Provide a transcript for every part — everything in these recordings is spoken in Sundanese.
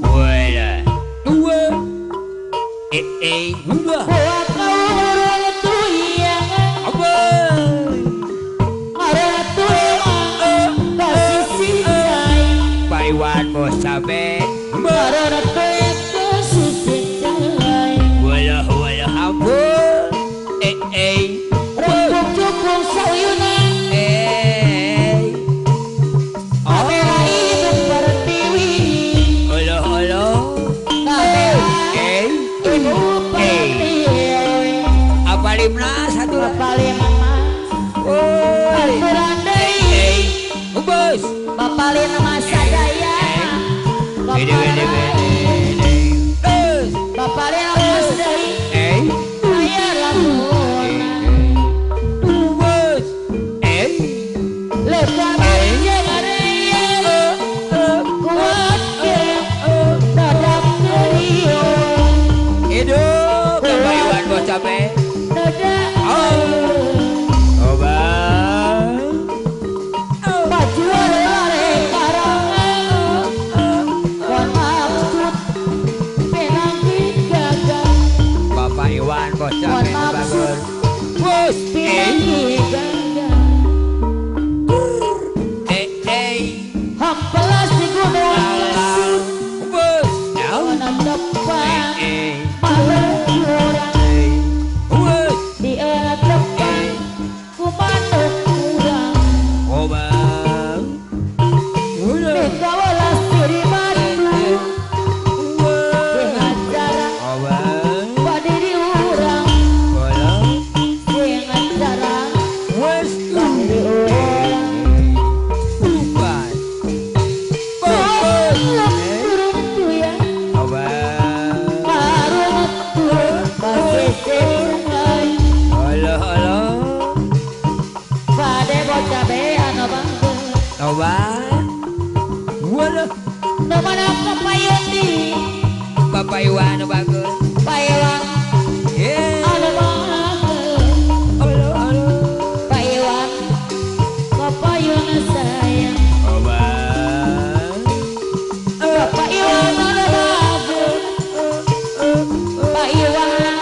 Wala dua eh eh dua. Iwan bos cabe wala wala ampun eh eh cukup sauyunan eh kamera ibu pertiwi halo halo kamera eh ibu pertiwi apa lima satu apa lima aturan deui bos bapak lima sadaya bapak lima sadaya aya lamun bos eh lepas kuat dadak rio hidup Bapak Iwan bos cabe dadak bos eh eh hampelas di gunung bos depan bos di depan kumanuk kurang obang kawalas diri madu dengan cara badiri urang dengan cara badiri urang turun tuyang marun turun pasisir halo halo pade bocah beano bangga toba wala no mana kapayun di Bapak Iwan bagus Pak Iwan anu bagus halo halo Pak Iwan kapayun sayang oba Bapak Iwan anu bagus Pak Iwan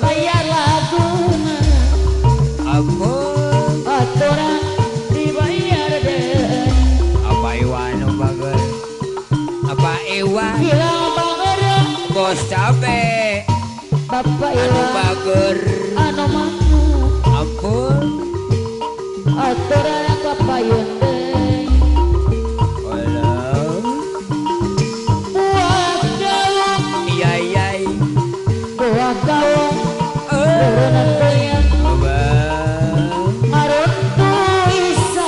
bayar laguna ampun aturan dibayar deh Apa Iwan bagus Apa Iwan hilang bager bos cabe Bapak anu Iwan bager anu mana ampun aturan kapayun deui halo buah gaung iya iya buah gaung turunan tuyang abang maruntuh isa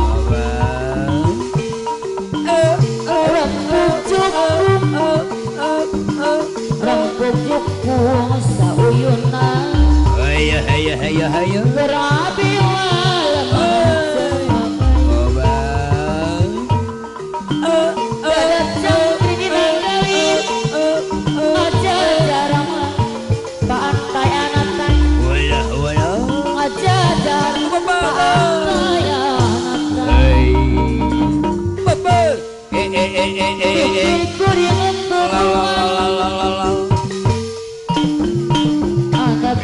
abang rempuk cukung sauyunan ayo ayo ayo ayo berabi walam abang ada cangkri di nanggali ngajajar pantai anatai wala wala ngajajar pantai anatai bapak eh eh eh eh eh kuring la la la la la angkat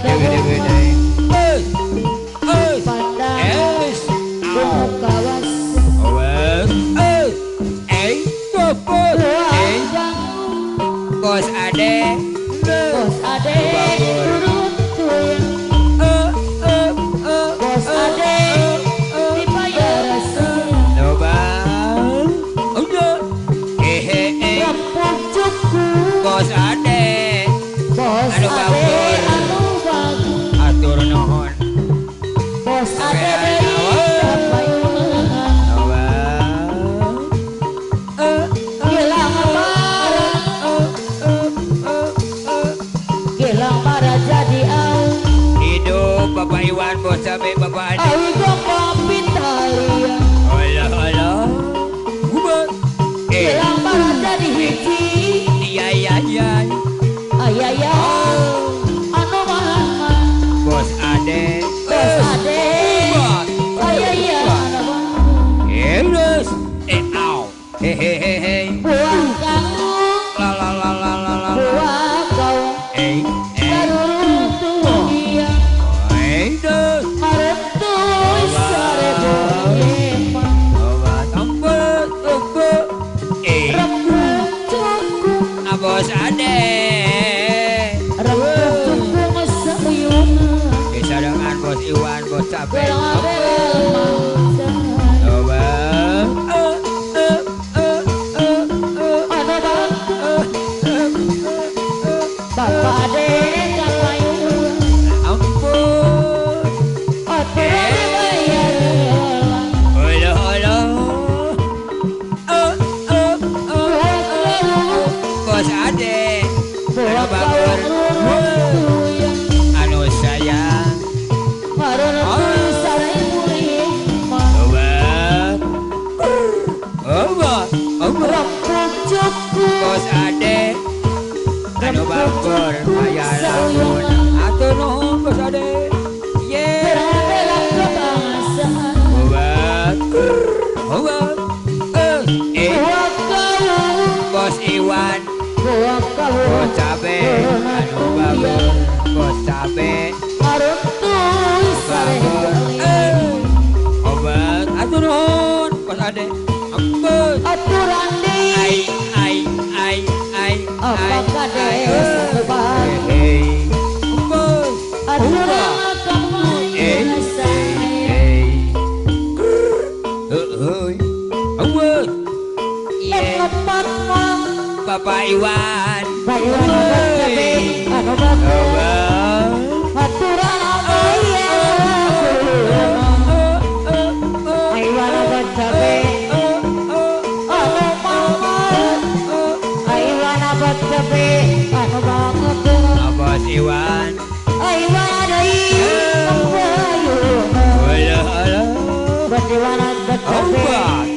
pandang kawas eh bos eh bos ade turun tuyang bos ade dibayar coba eh eh rempuk cukup bos ade bos anu ade bagus anu bagus atur nuhun bos ade deui kapayunan coba gilang bara gilang bara jadi au hidup Bapak Iwan bos cabe Bapak Ade awi gombong pitalia halo halo eh gilang bara jadi hiji iya iya iya ayaya anu mana bos ade bos ade ayaya anu mana terus eh au Hehehe. Buah kaung La la la la la la. Buah kaung Eh eh. Karuntuh dia Eh deh. Maruntuh sarebu lima. Obat obat obat. Eh. Rembuk cukung. Bos Ade. Rembuk cukung seuyungan. Bisa dengan Bos Iwan, Bos Cabe. Bela-bela. Obat. Bapak Ade kapayun. Ampun. Aturan dibayar. Olo olo. Oh oh oh. Bos Ade. Anu bagor. Anu sayang. Obat. Obat. Obat. Bos Ade. Anu bagor bayar lamun. Atur nuhun Bos Ade. Ye. Obat. Obat. Eh. Bos Iwan. Bos Cabe. Anu bagor. Bos Cabe. Bagor. Obat. Atur nuhun Bos Ade. Ampun. Aturan di Ai ai ai ai. Apa kades obat. Hei. Bos. Aturan Eh eh. Hei. Awas. Ye. Bapak Iwan. Bapak Iwan Cabe. Anu bagor. Obat. Aturan Iwan Cabe. Anu mama. Iwan Cabe. Anu banget. Bos Iwan. Iwan deui kapayun. Alah alah. Bos Iwan Cabe. Obat.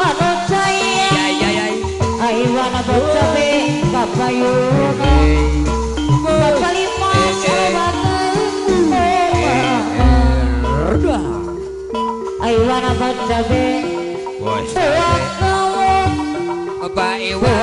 Anu caya. Ya ya ya. Iwan Cabe kapayun. Bapak lima Iwan Cabe. Bos Cabe. Bapak Iwan.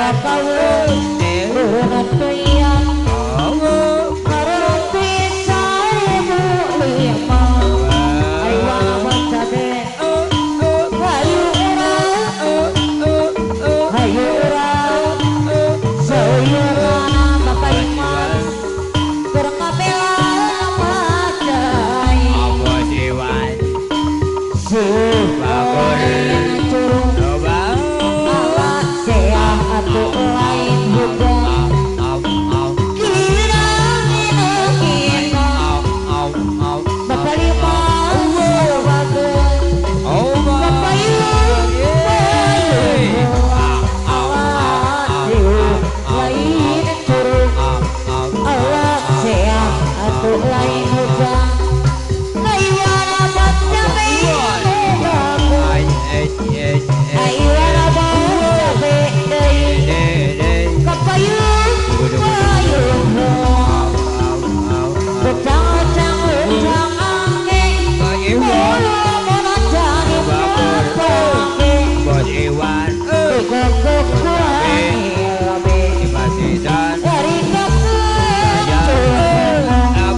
Bos Iwan.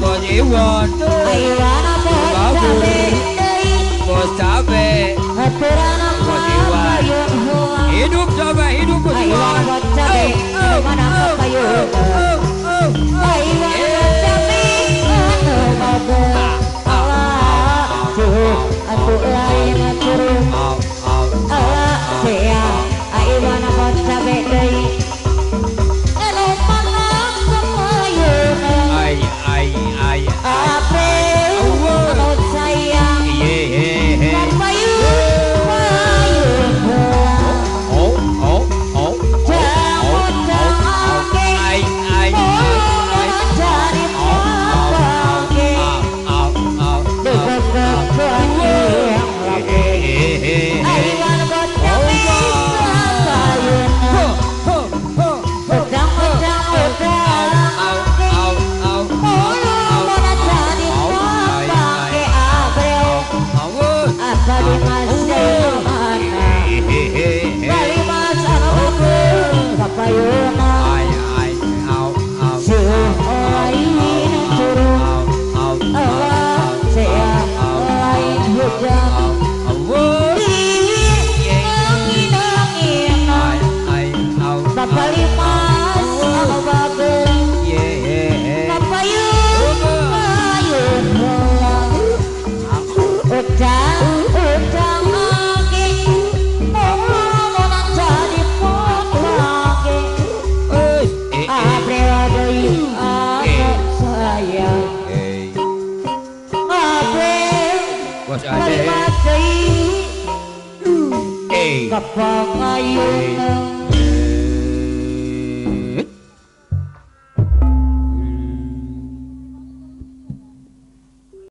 Bos Iwan. Bos Iwan. Bos Cabe. Bos Iwan. Hidup Cabe, hidup Bos Iwan. Ai ai ai. Ye he. Oh oh oh. Ai ai ai. Au au. He he he. Ho ho ho. Au au au. Au. Au. He he he. ujang Bapak limas anu bageng Kapayun payun heula Ujang ujang age Ngomong jadi potake Abre deui anu sayang Abre kalimat deui Kapangayun.